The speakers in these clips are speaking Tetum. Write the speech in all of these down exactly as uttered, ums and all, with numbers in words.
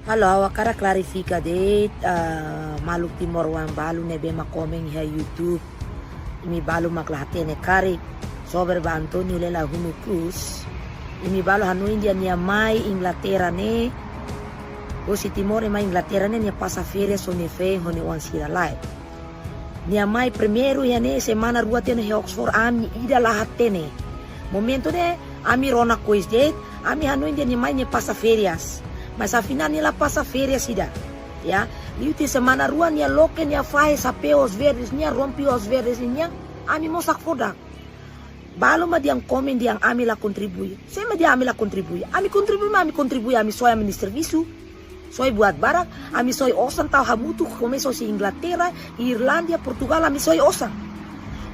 Halo, ha'u hakarak klarifika de'it, ah, maluk timoroan balu ne'ebé mak komen iha YouTube. Imi balu mak la hatene karik, sobre ba António Lelahunu Cruz. Imi balu hanoin dehan nia mai Inglaterra ne'e, husi Timor nia mai Inglaterra ne'e nia pasa férias ho nia feen ho nia oan sira, lae. Nia mai primeiru iha ne'e semana rua tiha ona iha Oxford, ami ida la hatene. Momentu ne'e ami rona kois de'it, ami hanoin dehan nia mai nia pasa férias. Mas afinál nia la pasa férias ida. Ya, liu tiha semana rua nia loke nia fahe xapeu Os Verdes nian, rompi Os Verdes nian, ami mós hakfodak. Balu mak dehan komen dehan ami la kontribui. Sé mak dehan ami la kontribui? Ami kontribui, mak ami kontribui, ami soe ami-nia servisu. Soe buat barak, ami soe osan tau hamutuk, komesa husi Inglaterra, Irlandia, Portugal, ami soe osan.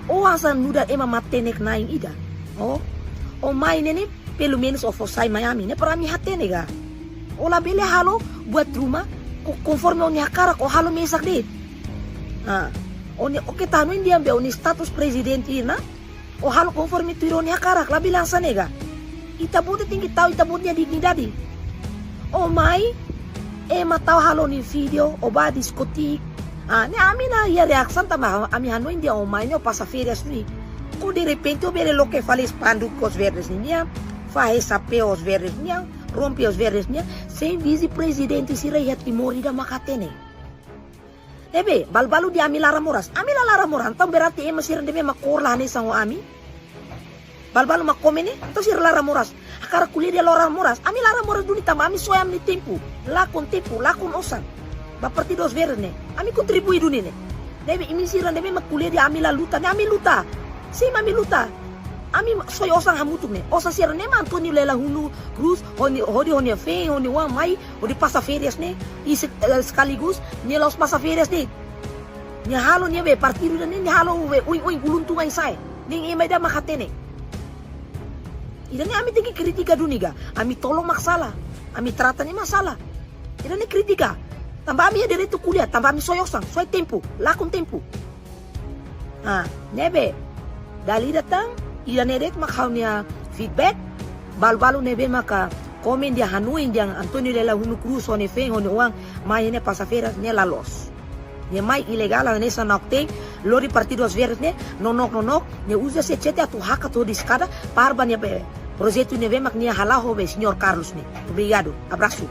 Ó hanesan nu'udar ema matenek-na'in ida. Ó, ó mai ne'e ne'e, pelumenus ó fó sai mai ami ne'e para ami hatene ka. Ó labele halo buat ruma, ko-, konforme ó-nia hakarak, ó halo mesak de'it. Ah, ó-nia, ó ke tanu indian be ó-nia status prezidente ne'e, ó halo konforme tuir ó-nia hakarak, labele hanesan ne'e ka. Ita-boot tenke tau ita-boot nia dignidade. Ó mai, ema tau halo nia vídeo, ó bá diskotik. Ah, ne'e ami la iha reasaun tanba ami hanoin dehan ó mai ne'e ó pasa férias duni. Kok derrepente ó bele loke fali spanduk Os Verdes nian, fahe xapeu Os Verdes nian, rompi Os Verdes nian, sein vise-prezidente sira iha Timor ida mak hatene. Ne'ebé, balu-balu dehan ami laran moras. Ami la laran moras, entaun berarti ema sira ne'ebé mak kór la hanesan ho ami. Balu-balu mak komen ne'e, entaun sira laran moras. Hakarak ko'alia dehan laran moras. Ami laran moras duni tanba ami soe ami-nia tempu. Lakon tempu, lakon osan. Ba partidu Os Verdes ne'e. Ami kontribui duni ne'e. Ne'ebé imi sira ne'ebé mak ko'alia dehan ami la luta ne'e, ami luta. Sin, ami luta. Ami soe osan hamutuk ne'e. Osan sira ne'e mak António Lelahunu Cruz, hodi, hodi ho nia feen, ho nia oan mai, hodi pasa férias ne'e, i se-, eh, sekaligus, nia la'ós pasa férias de'it. Nia halo nia be partidu ida ne'e, nia halo be oin-oin ulun tun ai sai. Ne'e ema ida mak hatene. Ida ne'e ami tenke kritika duni ka. Ami tolok mak sala. Ami trata ne'e mak sala. Ida ne'e kritika. Tanba ami iha direitu ko'alia, tanba ami soe osan, soe tempu, lakon tempu. Ah, ne'ebé. Dala ida tan, ida ne'e de'it mak ha'u-nia feedback. Balu-balu ne'ebé maka komen dehan hanoin dehan António Lelahunu Cruz ho nia feen ho nia oan mai ne'e pasa férias ne'e la loos. Nia mai ilegál hanesan nakten, lori partidu Os Verdes ne'e, nonook-nonook, nia uza C C T atu hakat hodi eskada, para ba nia be projetu ne'ebé mak nia hala'o ho be señór Carlos ne'e. Obrigadu, abrasu.